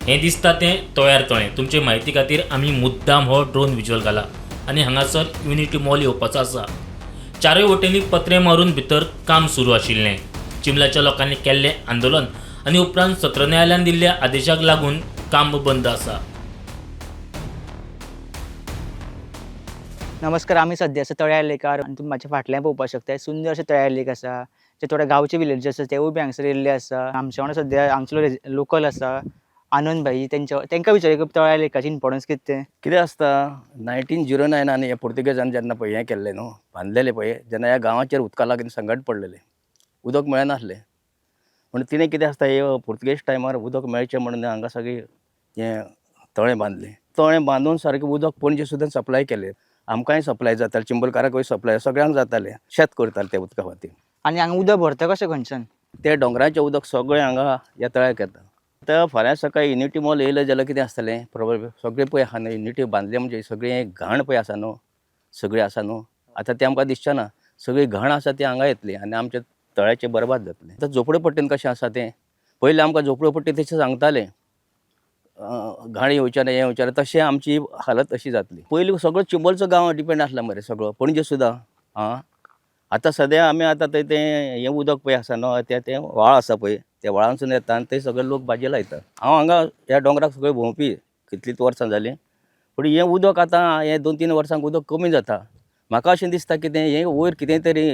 हें दिसता तें तोयार तळें. तुमचे म्हायती खातीर आमी मुद्दाम हो ड्रोन विज्युअल घाला आनी हांगासर युनिटी मॉल येवपाचो आसा. चारूय वटेंनी पत्रे मारून भितर काम सुरू आशिल्लें. चिंबलाच्या लोकांनी केल्लें आंदोलन आनी उपरांत सत्र न्यायालयान दिल्ल्या आदेशाक लागून काम बंद आसा. नमस्कार, आमी सद्या आसा तळ्या लेकार आनी तुमी म्हाज्या फाटल्यान पळोवपाक शकता, सुंदर अशें तळ्या लेक आसा. जे थोडे गांवचे विलेजर्स आसा तेवूय बी हांगसर येयल्ले आसा. आमच्या वांगडा सद्या हांगसर लोकल आसा आनंद भाई, तेंच्या तेंकां विचारया की तळ्या लेकाचें इम्पोर्टन्स कितें तें. कितें आसता, 1909 हे पुर्तुगेजान जेन्ना पळय हें केल्लें न्हू, बांदलेलें पळय, जेन्ना ह्या गांवाचेर उदका लागून संकट पडलेलें, उदक मेळनासलें म्हण तिणें कितें आसता, हे पुर्तुगेज टायमार उदक मेळचें म्हणून हांगा सगळें हें तळें बांदलें. तळें बांदून सारकें उदक पणजे सुद्दां सप्लाय केलें. आमकांय सप्लाय जातालें, चिंबलकाराकूय सप्लाय, सगळ्यांक जातालें. शेत करताले त्या उदका खातीर. आनी हांगा उदक भरता कशें खंयच्यान? ते दोंगराचें उदक सगळें हांगा ह्या तळ्याक येता. आतां फाल्यां सकाळीं युनिटी मॉल येयलें जाल्यार कितें आसतलें प्रॉब्लम? सगळें पळय आहा न्हू, युनिटी बांदलें म्हणजे सगळें घाण पळय आसा न्हू, सगळें आसा न्हू. आतां तें आमकां दिसचें ना. सगळी घाण आसा ती हांगा येतली आनी आमच्या तळ्याचें बरबाद जातलें. आतां झोपडपट्टेन कशें आसा तें, पयलीं आमकां झोपडपट्टी तशें सांगतालें, घाण येवचें ना, हें येवचें ना, तशें आमची हालत अशी जातली. पयलीं सगळो चिंबलचो गांव डिपेंड आसला मरे, सगळो पणजे सुद्दां. आं, आतां सद्या आमी आतां थंय तें हें उदक पळय आसा न्हू, तें तें व्हाळ आसा पळय, त्या व्हाळांतसून येता आनी थंय सगळे लोक भाजी लायता. हांव हांगा ह्या दोंगराक सगळें भोंवपी कितलींच वर्सां जालीं, पूण हें उदक आतां हें 2-3 वर्सांक उदक कमी जाता. म्हाका अशें दिसता कितें हें वयर कितें तरी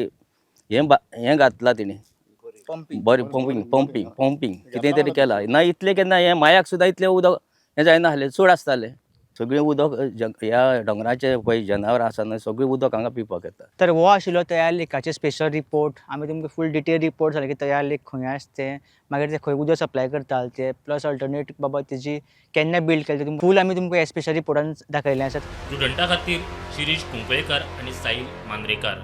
हें हें घातलां तेणी, बरें पंपींग पंपींग पंपींग कितें तरी केलां ना. इतलें केन्ना हें मायाक सुद्दां इतलें उदक हें जायना आसलें, चड आसतालें. सगळें उदक ह्या दोंगराचे पळय जनावरां आसा न्हय, सगळें उदक हांगा पिवपाक येता. तर हो आशिल्लो तळ्या लेकाचेर स्पेशल रिपोर्ट. आमी तुमकां फूल डिटेल रिपोर्ट जालें की तळ्या लेक खंय आसा तें, मागीर ते खंय उदक सप्लाय करताले ते, प्लस अल्टरनेट बाबा तेजी केन्ना बिल्ड केलें, तुमकां फूल आमी तुमकां ह्या स्पेशल रिपोर्टान दाखयलें आसा. स्टुडंटा खातीर शिरीष कुंकळेकर आनी साहिल मांद्रेकार.